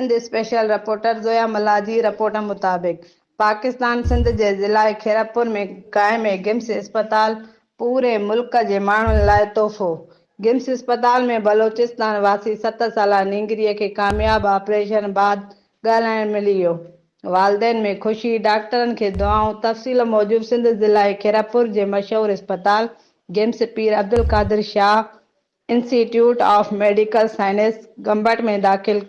Sindh special reporter Zoya ملاح جي report مطابق پاڪستان سنڌ جي ضلعي خيرپور ۾ قائم گمس اسپتال پوري ملڪ جي ماڻهن لاء تحفو، گمس اسپتال ۾ بلوچستان واسي ست سالا نينگري کي ڪامياب آپريشن بعد ڳالهائڻ ملي ويو، والدين ۾ خوشي، ڊاڪٽرن کي دعائون، تفصيل موجب سنڌ ضلعي خيرپور جي مشهور اسپتال GIMS Pir Abdulqadir Shah institute of medical science Gambat ۾ داخل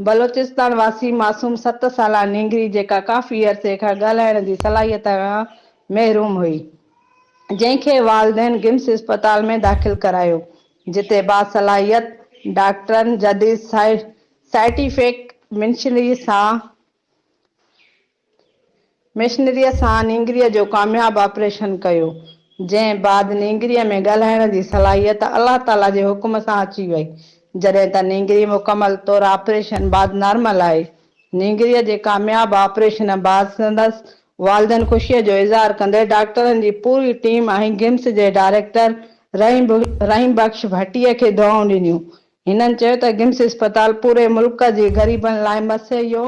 بلوچستان واسي معصوم ست سالا نينگري جيڪا ڪافي عرصي کان ڳالهائڻ جي صلاحيت کان محروم هئي جنهن کي والدين گمس اسپتال ۾ داخل ڪرايو جتي باصلاحيت ڊاڪٽرن جديد سائنٽيفڪ مشنري سان مشنريء سان نينگريء جو ڪامياب آپريشن ڪيو، جنهن بعد نينگريء ۾ ڳالهائڻ جي صلاحيت الله تعاليٰ جي حڪم سان اچي وئي، جڏهن ته نينگري مڪمل طور آپريشن بعد نارمل آهي. نينگريء جي ڪامياب آپريشن بعد سندس والدين خوشيء جو اظهار ڪندي ڊاڪٽرن جي پوري ٽيم ۽ گمس جي ڊائريڪٽر رحيم بخش ڀٽيء کي دعائون ڏنيون. هنن چيو ته گمس اسپتال پوري ملڪ جي غريبن لاء مسيحو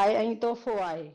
آهي ۽ تحفو آهي.